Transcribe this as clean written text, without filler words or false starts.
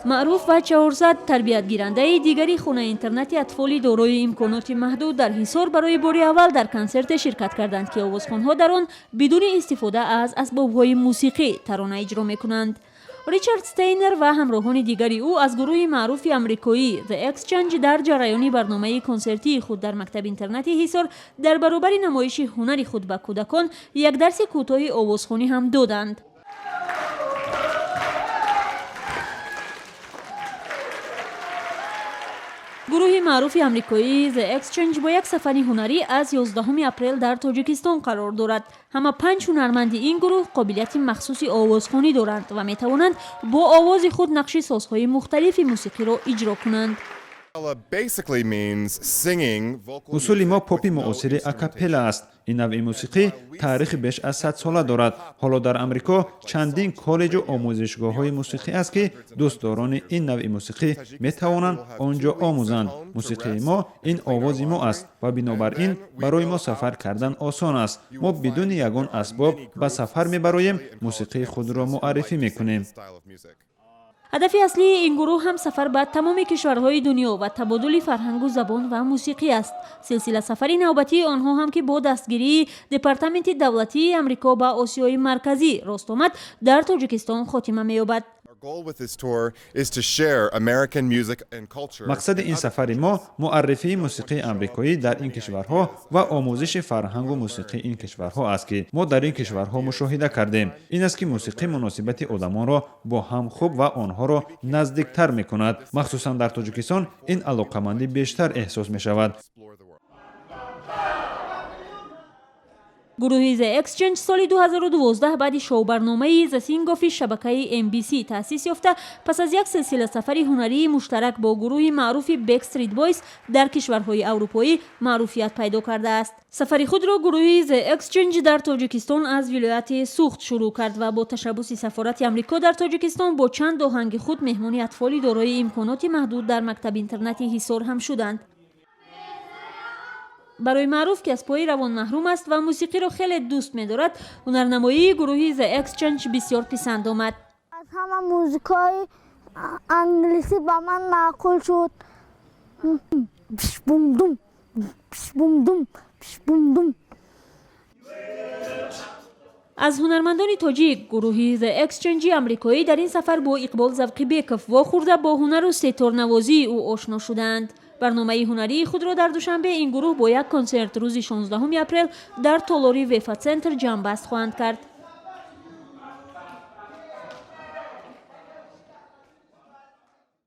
Маъруф ва 400 тарбиятгирандаи дигари хонаи-интернати атфоли дорои имконоти маҳдуд дар Ҳисор барои бори аввал дар консерте ширкат карданд, ки овозхонҳо дар он бидуни истифода аз асбобҳои мусиқӣ тарона иҷро мекунанд. Ричард Стейнер ва ҳамроҳони дигари ӯ аз гурӯҳи маъруфи амрикоӣ The Exchange дар ҷараёни барномаи консертии худ дар мактаби-интернати Ҳисор дар баробари намоиши ҳунари худ ба кӯдакон як дарси кӯтоҳи овозхонӣ ҳам доданд. Гурӯҳи маъруфи амрикоии The Exchange бо як сафари ҳунарӣ аз 11 апрел дар Тоҷикистон қарор дорад. Ҳама панҷ ҳунарманди ин гурӯҳ қобилияти махсуси овозхонӣ доранд ва метавонанд бо овози худ нақши созҳои мухталифи мусиқиро иҷро кунанд. Усули мо попи муосири акапелла аст. Ин навъи мусиқӣ таърихи беш аз 100-сола дорад. Ҳоло дар Амрико чандин коллеҷу омӯзишгоҳҳои мусиқӣ аст, ки дӯстдорони ин навъи мусиқӣ метавонанд он ҷо омӯзанд. Мусиқии мо ин овози мо аст ва бинобар ин барои мо сафар кардан осон аст. Мо бидуни ягон асбоб ба сафар мебароем, мусиқии худро муаррифӣ мекунем. Ҳадафи аслии ин гурӯҳ ҳам сафар ба тамоми кишварҳои дунё ва табодули фарҳангу забон ва мусиқӣ аст. Силсила сафари навбатии онҳо ҳам, ки бо дастгирии Департаменти давлатии Амрико ба Осиёи Марказӣ рост омад, дар Тоҷикистон хотима меёбад. Мақсади ин сафари мо муаррифии мусиқии амрикоӣ дар ин кишварҳо ва омӯзиши фарҳангу мусиқии ин кишварҳо аст, ки мо дар ин кишварҳо мушоҳида кардем. Ин аст, ки мусиқӣ муносибати одамонро бо ҳам хуб ва онҳоро наздиктар мекунад. Махсусан дар Тоҷикистон ин алоқамандӣ бештар эҳсос мешавад. Гурӯҳи The Exchange соли 2012 баъди шоу-барномаи The Sing Off шабакаи NBC таъсис ёфта, пас аз як силсила сафари ҳунарии муштарак бо гурӯҳи маъруфи Backstreet Boys дар кишварҳои аврупоӣ маъруфият пайдо кардааст. Сафари худро гурӯҳи The Exchange дар Тоҷикистон аз вилояти Суғд шурӯъ кард ва бо ташаббуси сафорати Амрико дар Тоҷикистон бо чанд оҳанги худ меҳмони атфоли дорои имконоти маҳдуд дар мактаби-интернати Ҳисор ҳам шуданд. Барои Маъруф, ки аз пои равон маҳрум аст ва мусиқиро хеле дӯст медорад, ҳунарнамоии гурӯҳи The Exchange бисёр писанд омад. Аз ҳама музикаи англисӣ ба ман маъқул шуд. Бум-дум, бум-дум, бум-дум. Аз ҳунармандони тоҷик гурӯҳи The Exchange амрикоӣ дар ин сафар бо Иқбол Завқибеков вохӯрда, бо ҳунару сеторнавозии ӯ ошно шуданд. Барномаи ҳунарии худро дар Душанбе ин гурӯҳ бо як консерт рӯзи 16 апрел дар толори Вефа Центр ҷамъбаст хоҳанд кард.